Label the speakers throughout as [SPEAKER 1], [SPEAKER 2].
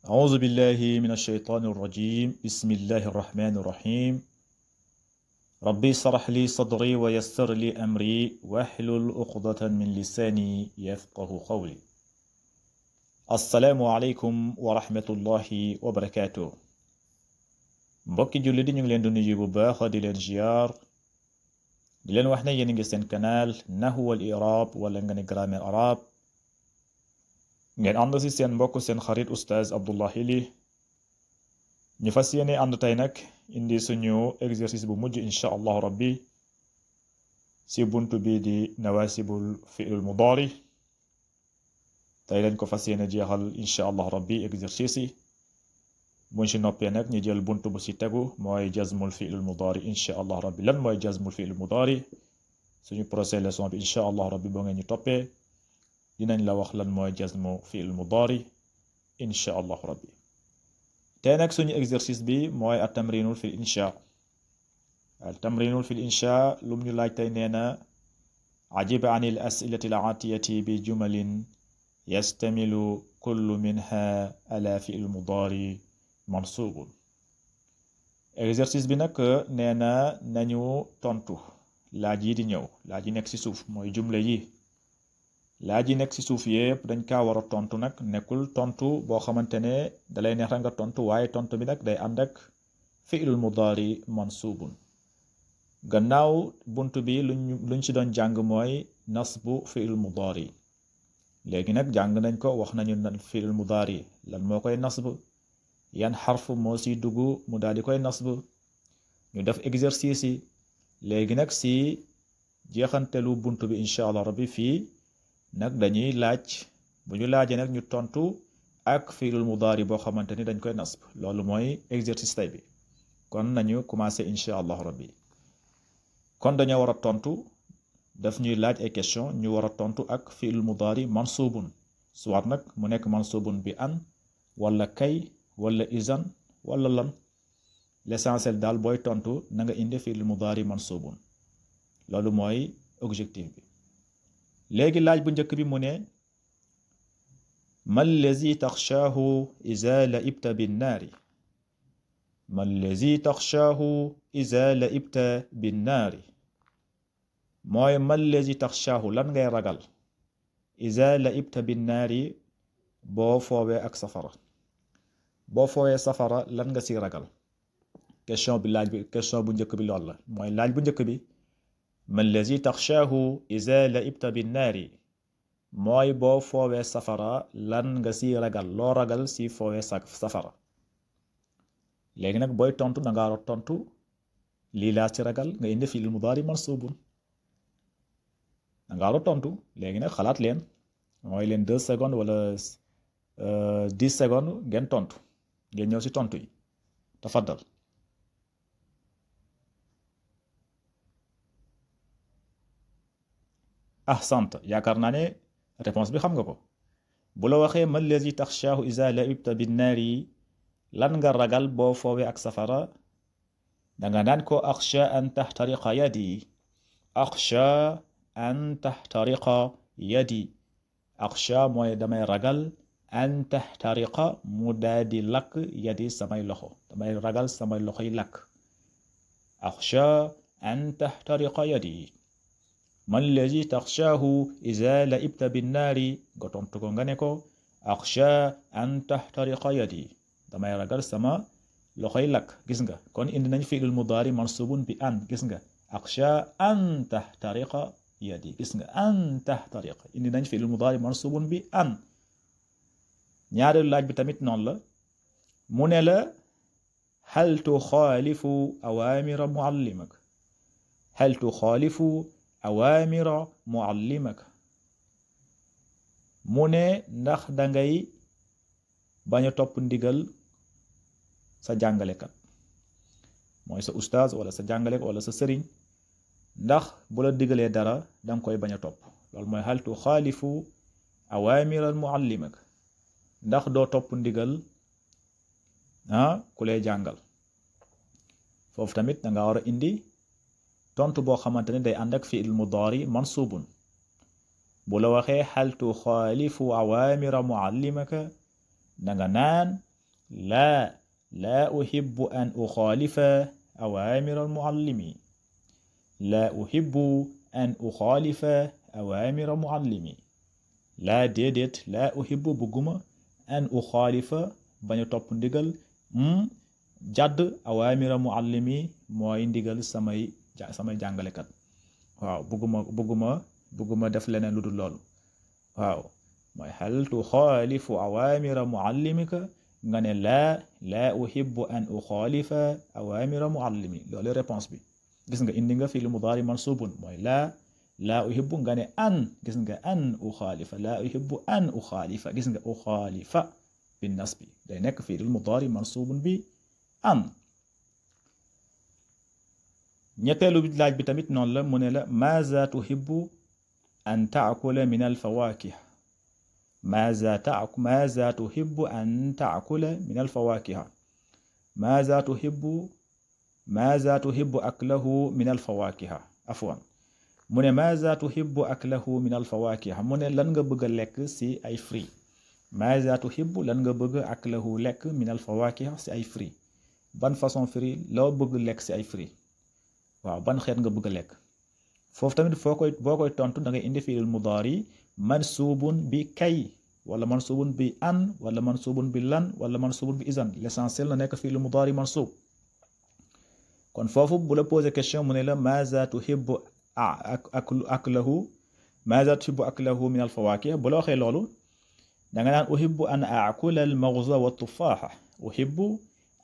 [SPEAKER 1] أعوذ بالله من الشيطان الرجيم بسم الله الرحمن الرحيم ربي اشرح لي صدري ويسر لي أمري واحلل عقدة من لساني يفقه قولي السلام عليكم ورحمة الله وبركاته mbokki julli di ñu ngi leen di nuyu bu baax di leen ziar di leen wax ne yéen ngi seen canal Nahwu wal I'rab wala nga ne grammaire arabe ngeen ànd si seen mbokk seen xarit oustaz Abdullahi Ly ñu fas yéene ànd tey nag indi suñu exercice bu mujj insha allahu rabbi si buntu bi di nawasibul fi'l mudari tey lañ ko fas yéene jeexal insha allahu rabbi exercice yi buñ si noppee nag ñu jël buntu bu si tegu mooy jazmul fi'l mudari insha allahu rabbi lan mooy jazmul fi'l mudari suñu procès leçon bi insha allahu rabbi boo ngeen ñu toppee dinañ la wax lan mooy jazmu fi'l mudari insha allahu rabbi tey nag suñu exercice bi mooy at tamrinul fil insha al tamrinul fil insha lum ñu laaj tey nee na ajib an al as'ilati al atiyati bi jumalin yastamilu kullu minha ala fi'l mudari mansubun exercice bi nag nee na nañu tontu laaj yi di ñëw laaj yi nekk ci suuf mooy jumle yi laaj yi nekk ci suuf yépp dañ kaa war a tontu nag nekkul tontu boo xamante ne dalay neex nga tontu waaye tontu bi nag day ànd ak fi'lul mudari mansubun gannaaw buntu bi luñ ci doon jàng mooy nasbu fi'lul mudari léegi nag jàng nañ ko wax nañu fi'lul mudari lan moo koy nasb yan xarf moo ci dugg mu daal di koy nasb ñu def exercice yi léegi nag ci jeexantelu buntu bi incha allah rabbi fii nag dañuy laaj bu ñu laajee nag ñu tontu ak fi'lul mudari boo xamante ni dañ koy nasb loolu mooy exercice tay bi kon nañu commencé insha allahu rabbi kon dañoo war a tontu daf ñuy laaj ay question ñu war a tontu ak fi'lul mudari mansubun soit nag mu nekk mansubun bi an wala kay wala izan wala lan l'essentiel daal booy tontu na nga indi fi'lul mudari mansubun loolu mooy objectif bi léegi laaj bu njëkk bi mu ne mal lazi taxshaahu iza la'ibta binnaari mal lazi taxshaahu iza la'ibta binnaari mooy mal lazi taxshaahu lan ngay ragal iza la'ibta binnaari boo foowee ak safara boo foowee safara lan nga ci ragal question bu njëkk bi lool la mooy laaj bu njëkk bi man lazi taxshaahu iza la'ibta binnaari mooy boo foowee safara lan nga ci ragal loo ragal ci foowee safara léegi nag booy tontu da nga war a tontu lii laa ci ragal nga indi fi'l mudari mansubun da nga war a tontu léegi nag xalaat leen mooy leen 2 secondes wala 10 secondes ngeen tontu ngeen ñëw ci tontu yi tafaddal ahsant yaakaar naa ne réponse bi xam nga ko bu la waxee man lazi taxshaahu iza la'ibta binnaari lan nga ragal boo foowee ak safara danga naan ko axsha an taxtariqa yadi axsha an taxtariqa yadi axsha mooy damay ragal an taxtariqa mu daal di lakk yadi samay loxo damay ragal samay loxo yi lakk axsha an taxtariqa yadi man lazi taxshaahu iza la'ibta binnaari nga tontu ko nga ne ko axsha an taxtariqa yadi damay ragal sama loxoy lakk gis nga kon indi nañ fi'lul mudari mansubun bi an gis nga axsha an taxtariqa yadi gis nga an taxtariqa indi nañ fi'lul mudari mansubun bi an ñaareelu laaj bi tamit noonu la mu ne la hal tuxaalifu awaamira muallimak hal tuxaalifu awaamira muallimaka mu ne ndax dangay bañ a topp ndigal sa jàngalekat mooy sa ustaaz wala sa jàngalekat wala sa sëriñ ndax bu la digalee dara danga koy bañ a topp loolu mooy hal tuxaalifu awaamira muallimaka ndax doo topp ndigal ku lay jàngal foofu tamit danga war a indi tontu boo xamante ne day ànd ak fi'l mudari mansubun bu la waxee hal tuxaalifu awaamira muallimaka danga naan لا أحب أن أخالف أوامر المعلم لا أحب أن أخالف أوامر معلمي لا ديدت لا أحب بغما أن أخالف bañu topp ndigal jadd awamira muallimi mooy ndigal samay jàngalekat waaw bëgguma def leneen lu dul loolu waaw mooy hal tuxaalifu awamira muallimika nga ne la uhibbu an uxaalifa awamira muallimi loolu réponse bi gis nga indi nga fi lu mudaari mansubun mooy la uhibbu nga ne an gis nga an uxaalifa la uhibbu an uxaalifa gis nga uxaalifa bin nasbi day nekk fi lu mudaari mansubun bi an ñetteelu laaj bi tamit noonu la mu ne la maaza tuhibbu an taakula min alfawakih maaza tuhibbu an taakula min alfawakiha maaza tuhibbu aklahu min alfawakiha afwan mu ne maaza tuhibbu aklahu min alfawakiha mu ne lan nga bëgg a lekk si ay fruits maaza tuhibbu lan nga bëgg aklahu lekk min alfawakiha si ay fruits ban façon fruit loo bëgg lekk si ay fruits waaw ban xeet nga bëgg a lekk foofu tamit boo koy tontu da ngay indi fi'il mudaari mansubun bi kay wala mansubun bi an wala mansubun bi lan wala mansubun bi izan l'essentiel na nekk fi'il mudaari mansub kon foofu bu la poser question mu ne la maaza tuhibbu aklahu maaza tuhibbu aklahu min al fawaakih bu la waxee loolu da nga naan uhibbu an aakula al mawza wa tufaaha uhibbu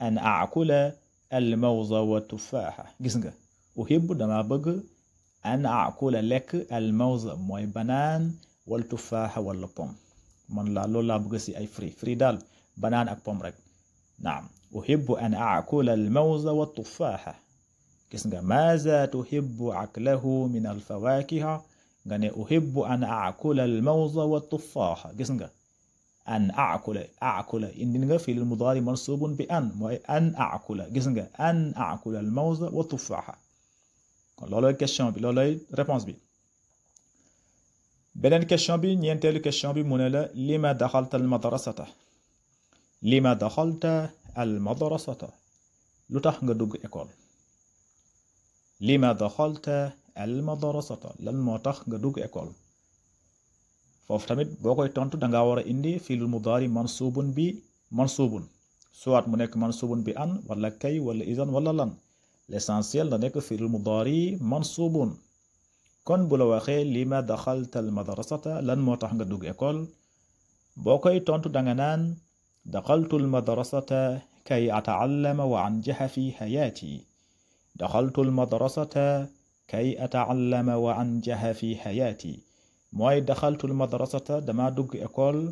[SPEAKER 1] an aakula al mawza wa tufaaha gis nga uhibbu dama bëgg an aakula lekk al mawza mooy banaan wal tufaaha wala pom man loolu laa bëgg si ay fruits daal banaan ak pom rek naam uhibbu an aakula al mawza wa tufaaha gis nga maaza tuhibbu aklahu min al fawaakiha nga ne uhibbu an aakula al mawza wa tufaaha gis nga an aakula indi nga fi'il mudaari mansubun bi an mooy an aakula gis nga an aakula al mawza wa tufaaha kon loolooy question bi loolooy réponse bi beneen question bi ñeenteelu question bi mu ne la lima daxalta al madrasata lu tax nga dugg école lima daxalta al madrasata lan moo tax nga dugg école foofu tamit boo koy tontu da ngaa war a indi fi'il mudaari mansubun soit mu nekk mansubun bi an wala kay wala izan wala lan l'essentiel da nekk fi'il mudaari mansubun kon bu la waxee lima daxalta al madrasata lan moo tax nga dugg école boo koy tontu da nga naan daxaltu al madrasata kay ataallama wa anjaha fi hayaati daxaltu al madrasata kay ataallama wa anjaha fi hayaati mooy daxaltu al madrasata dama dugg école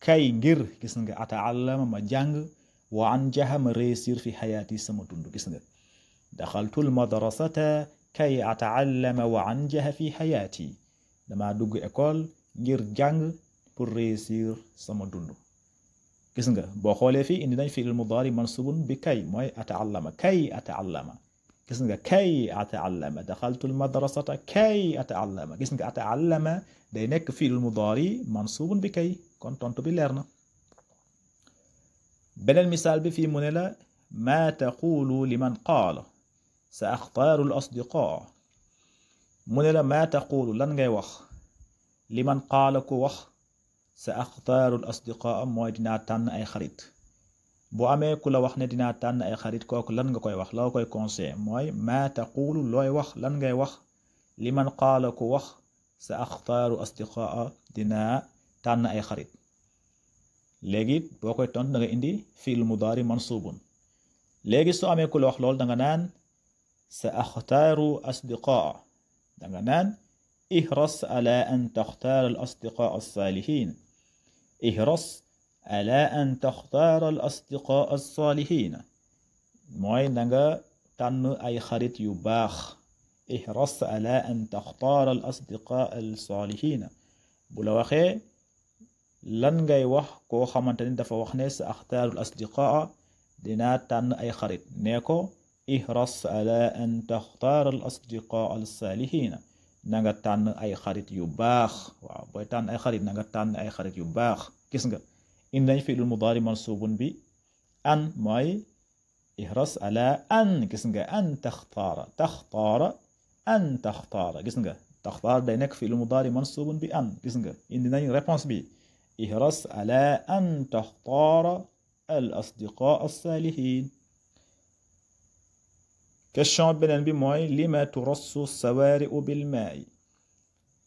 [SPEAKER 1] kay ngir gis nga ataallama ma jàng wa anjaha ma réussir fi hayaati sama dund gis nga daxaltu al madrasata kay ataallama wa anjaha fi hayaati dama dugg école ngir jàng pour réussir sama dund gis nga boo xoolee fii indi nañ fi'il mudaari mansubun bi kay mooy ataallama kay ataallama gis nga kay ataallama daxaltu al madrasata kay ataallama gis nga ataallama day nekk fi'il mudaari mansubun bi kay kon tontu bi leer na beneen misaal bi fii mu ne la ma taqulu liman qaala sa axtaaru al asdiqaa mu ne la maa taqulu lan ngay wax liman qaala ku wax sa axtaaru al asdiqaa mooy dinaa tànn ay xarit bu amee ku la wax ne dinaa tànn ay xarit kooku lan nga koy wax loo koy conseil mooy maa taqulu looy wax lan ngay wax liman qaala ku wax sa axtaaru asdiqaa dinaa tànn ay xarit léegi boo koy tontu da nga indi fi'il mudaari mansubun léegi soo amee ku la wax loolu da nga naan sa axtaaru asdiqaa da nga naan ihras ala an taxtaara al asdiqaa alsaalihin ihras ala an taxtaara al asdiqaa alsaalihin mooy na nga tànn ay xarit yu baax ihras ala an taxtaara al asdiqaa alsaalihin bu la waxee lan ngay wax koo xamante ni dafa wax ne sa axtaaru al asdiqaa dinaa tànn ay xarit nee ko ihras ala an taxtaara al asdiqaa al saalihiina na nga tànn ay xarit yu baax waaw booy tànn ay xarit na nga tànn ay xarit yu baax gis nga indi nañ fi'il mudaari mansubun bi an mooy ihras ala an gis nga an taxtaara an taxtaara gis nga taxtaara day nekk fi'l mudaari mansubun bi an gis nga indi nañ réponse bi ihras ala an taxtaara al asdiqaa as-saalihiin question beneen bi mooy lima turassu sawaari'u bil maa'i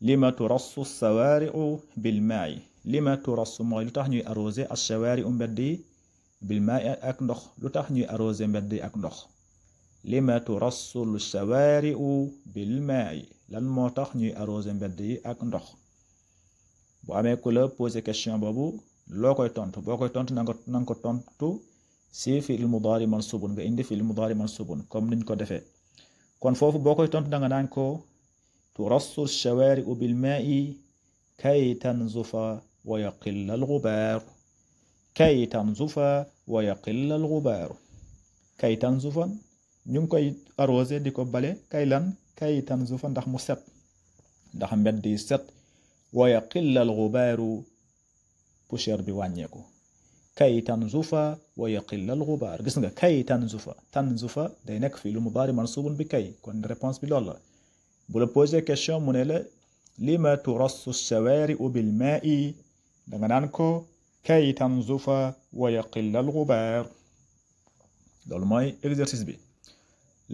[SPEAKER 1] lima turassu sawaari'u bil maa'i lima turassu mooy lu tax ñuy arrosé as-sawaari'u mbedd yi bil maa'i ak ndox lu tax ñuy arrosé mbedd yi ak ndox lima turassu as-sawaari'u bil maa'i lan moo tax ñuy arrosé mbedd yi ak ndox bu amee ku la posé question boobu loo koy tontu boo koy tontu na nga ko tontu si fi'l mudaari mansubun nga indi fi'l mudaari mansubun comme niñ ko defee kon foofu boo koy tontu da nga naan ko turassu ash-shawaari'u bil maa'i kay tanzufa wa yaqilla al-ghubaar kay tanzufa wa yaqilla al-ghubaar kay tanzufa ñu ngi koy arrosé di ko bale kay lan kay tanzufa ndax mu set ndax mbedd yi set wa yaqilla al-ghubaaru poussière bi wàññeeku kay tanzufa wa yaqilla al-ghubaar gis nga kay tanzufa day nekk fii lu mudaari mansubun bi kay kon réponse bi loolu la bu la posé question mu ne la lima turassu ash-shawaari'u bil maa'i danga naan ko kay tanzufa wa yaqilla al-ghubaar loolu mooy exercice bi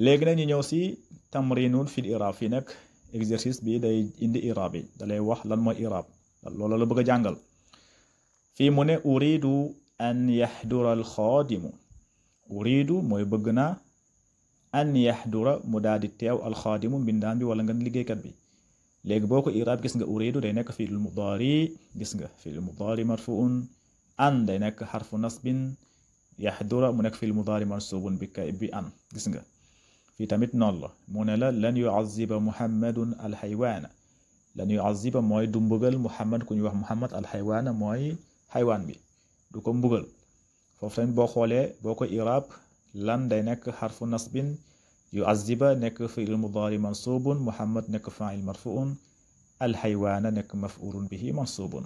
[SPEAKER 1] léegi nag ñu ñëw si tamrinun fil i'raab fii nag exercice bi day indi i'raab yi dalay wax lan mooy i'raab loolu la bëgg a jàngal fii mu ne uridu an yahdura alxaadimu uridu mooy bëgg naa an yahdura mu daal di teew alxaadimu mbindaan bi wala nga liggéeykat bi léegi boo ko i'raab gis nga uridu day nekk fi'l mudaari gis nga fi'l mudaari marfuun an day nekk xarfu nasbin yahdura mu nekk fi'l mudaari mansuubun bi an gis nga fii tamit noonu la mu ne la lan yu'azziba muhammadun alxaywaana lan yu'azziba mooy du mbugal muhammad ku ñuy wax muhammad alxaywaana mooy xaywaan bi du ko mbugal foofu tamit boo xoolee boo ko i'raab lan day nekk xarfu nasbin yu'azziba nekk fi'l mudaari mansuubun muhammad nekk faa'il marfuun alxaywaana nekk maf'uulun bihi mansuubun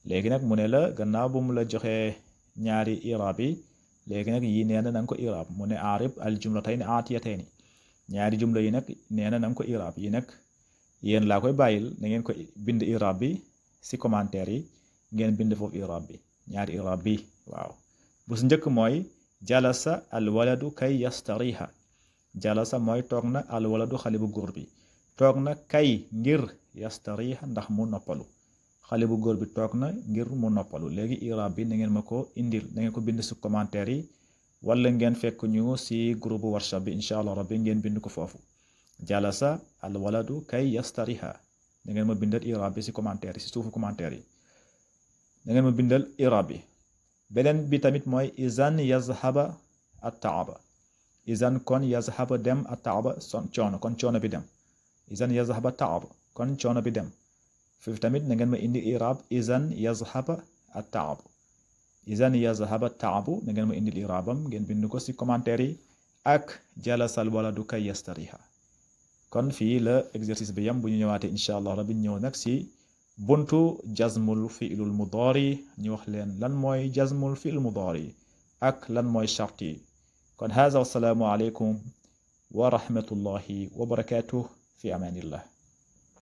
[SPEAKER 1] léegi nag mu ne la gannaaw bu mu la joxee ñaari i'raab yi léegi nag yii nee na nga ko i'raab mu ne aarib al jumlatayni aatiyatayni ñaari jumla yi nag nee na nga ko i'raab yi nag yéen laa koy bàyyil na ngeen ko bind i'raab bi si commentaire yi ngeen bind foofu i'raab bi ñaari i'raab bi waaw bu si njëkk mooy jalasa al waladu kay yastariha jalasa mooy toog na al waladu xale bu góor bi toog na kay ngir yastariha ndax mu noppalu xale bu góor bi toog na ngir mu noppalu léegi i'raab bi na ngeen ma ko indil na ngeen ko bind si commentaire yi wala ngeen fekk ñu si groupe WhatsApp bi incha allah rabbi ngeen bind ko foofu jalasa al waladu kay yastariha na ngeen ma bindal i'raab bi si commentaire yi si suufu commentaire yi na ngeen ma bindal i'raab bi beneen bi tamit mooy izan yazhaba at-ta'aba izan kon yazhaba dem at-ta'aba coono kon coono bi dem izan yazhaba at-ta'aba kon coono bi dem foofu tamit na ngeen ma indi i'raab izan yazhaba at-ta'abu izan yazhaba at-ta'abu na ngeen ma indi i'raabam ngeen bind ko si commentaire yi ak jalasal waladu kay yastariha kon fii la exercice bi yam bu ñu ñëwaatee incha allah rabbi ñëw nag si buntu jazmul fi'lul mudaari ñu wax leen lan mooy jazmul fi'lul mudaari ak lan mooy charte yi kon haza wassalaamu aleykum wa rahmatullahi wa barakatuh fi amanillah